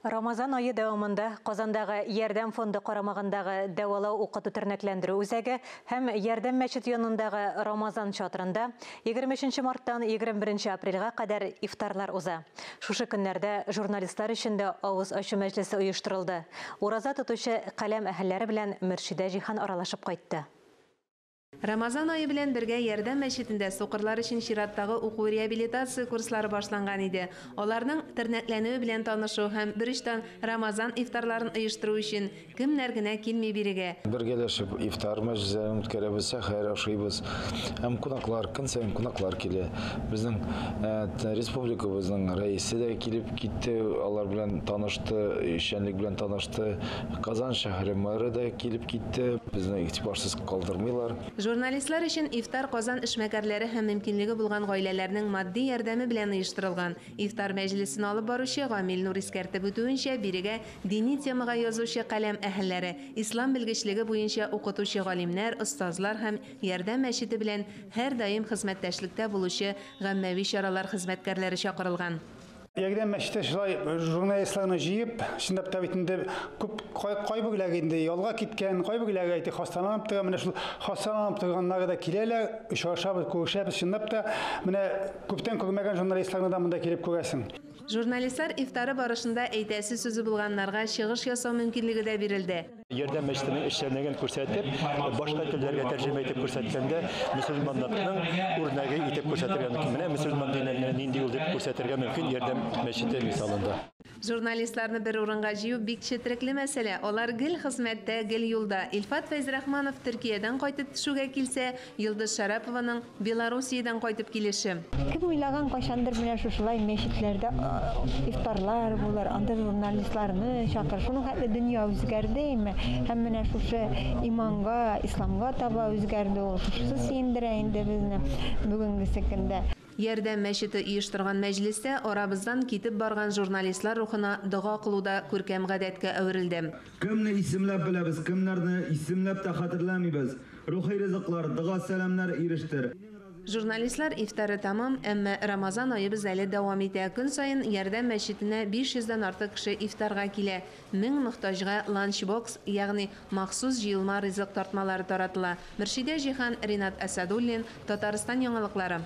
Рамазан ае дәвамында Казандагы Ярдәм фонды карамагындагы дәвалау укыту тернәкләндерү үзәге һәм Ярдәм мәчете янындагы Рамазан чатырында 23 марттан 21 апрельгә кадәр ифтарлар уза. Шушы көннәрдә журналистлар өчен дә авыз ачу мәҗлесе оештырылды. Ураза тотучы каләм әһелләре белән Мөршидә Җиһан аралашып кайтты. Рамазан ае белән бергә Ярдәм мәчетендә сукырлар өчен чираттагы уку-реабилитация курслары башланган иде. Аларның тернәкләнүе белән танышу һәм берочтан Рамазан ифтарларын оештыру өчен кемнәр генә килми бирегә. Бергәләшеп ифтар мәҗлесләрен үткәрәбез, сәхәр ашыйбыз. Һәм кунаклар, көн саен кунаклар килә. Безнең республикабызның рәисе дә килеп китте, алар белән танышты, эшчәнлек белән танышты. Казан шәһәре мэры да килеп китте. Безне игътибарсыз калдырмыйлар. Журналистлар өчен ифтар Казан эшмәкәрләре һәм мөмкинлеге булган гаиләләрнең матди ярдәме белән оештырылган. Ифтар мәҗлесен алып баручы Гамил Нур искәртеп үтүенчә, бирегә дини темага язучы каләм әһелләре, ислам белгечлеге буенча укытучы галимнәр, остазлар һәм Ярдәм мәчете белән һәрдаим хезмәттәшлектә булучы гаммәви чаралар хезмәткәрләре чакырылган. Ярдәм мәчете шулай журналистларны җыеп, чынлап та бит инде күп кайберләре инде ялга киткән, кайберләре әйтик хасталанып тора, менә шул хасталанып торганнары да киләләр, очрашабыз, күрешәбез, чынлап та менә күптән күрмәгән журналистларны да монда килеп күрәсең. Журналистлар ифтары барышында әйтәсе сүзе булганнарга чыгыш ясау мөмкинлеге дә бирелде. Ярдәм мәчетенең эшчәнлеген күрсәтеп, башка телләргә тәрҗемә итеп күрсәткәндә, мөселманлыкның үрнәге итеп күрсәтергә мөмкин. Менә мөселман дине менә нинди ул дип күрсәтергә мөмкин Ярдәм мәчете мисалында. Журналистларны бер урынга җыю бик четерекле мәсьәлә. Алар гел хезмәттә, гел юлда. Илфат Фәйзрахманов Төркиядән кайтып төшүгә килсә, Йолдыз Шәрәпованың Белоруссиядән кайтып килеше. Кем уйлаган, кайчандыр менә шушылай мәчетләрдә ифтарлар булыр, анда журналистларны чакыр. Шуның хәтле дөнья үзгәрде инде. Һәм менә шушы иманга, исламга таба үзгәрде ул. Шушысы сөендерә инде безне бүгенгесе көндә. Ярдәм мәчете оештырган мәҗлестә арабыздан китеп барган журналистлар рухына дога кылу да күркәм гадәткә әверелде. Кемне исемләп беләбез, кемнәрне исемләп тә хәтерләмибез. Рухи ризыклар, дога-сәламнәр ирештер. Журналистлар ифтары тәмам, әмма Рамазан аебыз әле дәвам итә. Көн саен Ярдәм мәчетенә 500 дән артык кеше ифтарга килә. 1000 мохтаҗга ланч-бокс, ягъни махсус җыелма ризык тартмалары таратыла. Мөршидә Җиһан, Ринат Әсәдуллин, Татарстан яңалыклары.